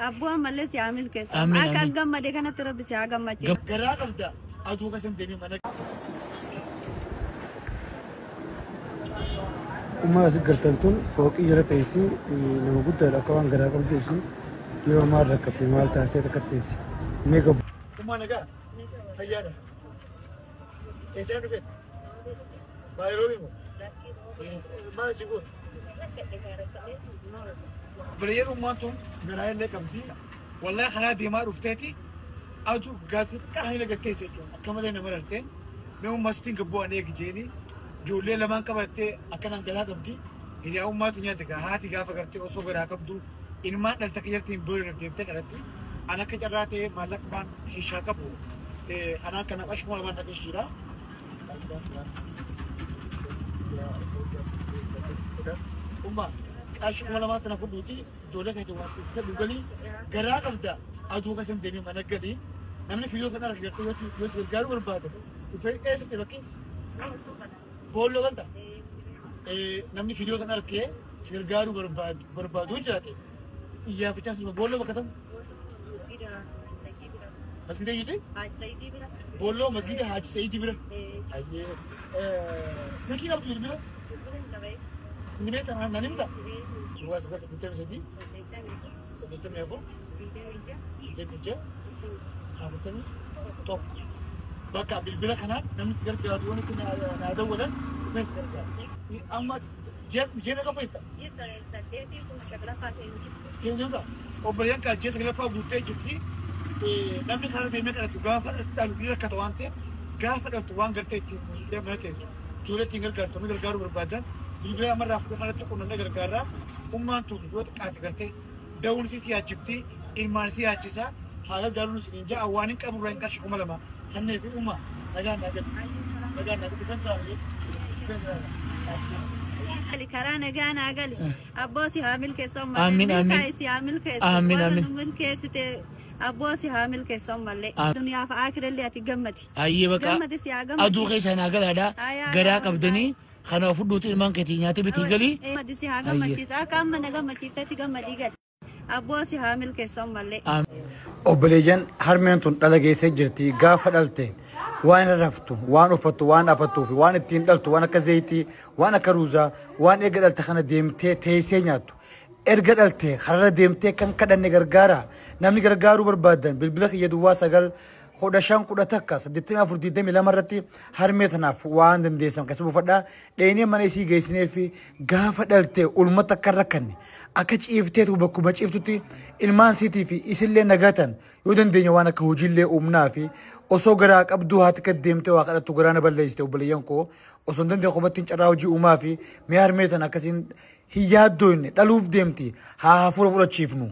Abboo ammallee si haa milkeessu. Amiin, Akka amiin. gammade kanatti rabbi si haa gammachiisu. Garaa qabda. Aduu kasan deemee mana. Ummaa as gartan tun fooqii jala teessi nama guddaadha akka waan garaa qabdu ishii yeroo maal rakkatte maal taatee takka teessi. Mee gabbu. Ummaa nagaa. Fayyaadha. Eessaan dhufeet? Baay'ee moo? Maal si goota? Bareeyyeen ummaan tun garaa illee qabdi. Wallahi karaa deemaa dhufteeti aduu gaazexaa xiqqaa hani lagatteessa jechuudha. Akka malee nama rartee mee ummaa sittiin gabboo ani eegi jeeni ijoollee lamaan qabattee akkanaan garaa qabdi. Hiriyaa ummaatu nyaate gaa haati gaafa gartee osoo garaa qabdu ilmaan dhalta kiyyartiin booriif deemtee kadhatti. An akka carraa ta'ee maallaqa baan shishaa qabu. Anaan kana qashuma lamaan dhaqee jira. Umma qarshii 2000 tana fudhuuti ijoollee keetii waan fedhu galii garaa qabda aduu kasan deemee mana galii namni fiyyoo kana argate yoo si gargaaruu barbaade dhufee eessatti bakki boolloo galta namni fiyyoo kana argee si gargaaruu barbaadu jiraate iyyaafachaa sun boolloo bakka tam masgida eeyyuti boolloo masgida Haaji Sa'iidii bira ayyee silkii qabdu bilbila inni beektaa nan himta Duwwaa 9 83 84 26 41. Bakka bilbila kanaan namni si gargaaru yoo nuti naa dawwalan dhufee si gargaara. Amma ji'a meeqa fayyadta? Seenuu obboleeyyan kaa ji'a saglaffaa guuttee jirti. Namni karaa deemee kadhatu gaafa dhalu ni rakkata waan ta'eef gaafa dhaltu waan gartee ittiin mana teessu. Ijoollee ittiin gargaartu namni gargaaruu barbaadan bilbila amarraa fuudhee kanatti qunnamnee gargaarraa. Ummaan tun yoo xiqqaate gartee da'uun isii si yaachifti ilmaan si yaachisa haa gargaaruun isin ja'a waan hin qabu irraa hin qarshi 2000 kannee fi umma nagaan naa gadi nagaan naa gadi dhufeen sa'a dhufeen sa'a. Karaa nagaa naa gali. Abboo si haa milkeessu ammallee. Amiin, amiin. Milkaa'e si haa milkeessu. Amiin, Warra amiin. nu milkeessite abboo si haa milkeessu ammallee. Duniyaa fi akirallee ati gammadi. Ayyee bakka Gammadi si haa gammachiisu. aduu keessa naa galaadha Ayaa, garaa ayaa. qabdanii kana fudhuuti ilmaan keetii nyaatee bitii galii. Gammadi si haa gammachiisu. Akka amma na gammachiiftetti gammadii gali. Abboo si haa milkeessu ammallee. Obboleeyyan harmeen tun dhala geessee jirti gaafa dhalte waan raftu waan uffattu waan afattuu fi waan ittiin dhaltu waan akka zayitii waan akka ruuzaa waan erga dhalte kana deemtee teessee nyaattu. Erga dhalte kararra deemtee kan kadhanne gargaara namni gargaaruu barbaadan bilbila kiyya duwwaa 9 15 11 84 22 irratti harmee tanaaf waan dandeessan keessa buufadhaa dheenee mana isii geessinee fi gaafa dhalte ulmata akka rakkanne akka ciifteetu bakkuma ciiftutti ilmaan siitii fi isillee nagatan yoo dandeenye waan akka hojiillee uumnaa fi osoo garaa qabduu haati gad deemtee waa kadhattu garaa na balleessite obboleeyyan koo osoo hin dandeenye qofattiin carraa hojii uumaa fi mee harmee tana akkasiin hin yaaddoonne dhaluuf deemti haa hafuura fudhachiifnu.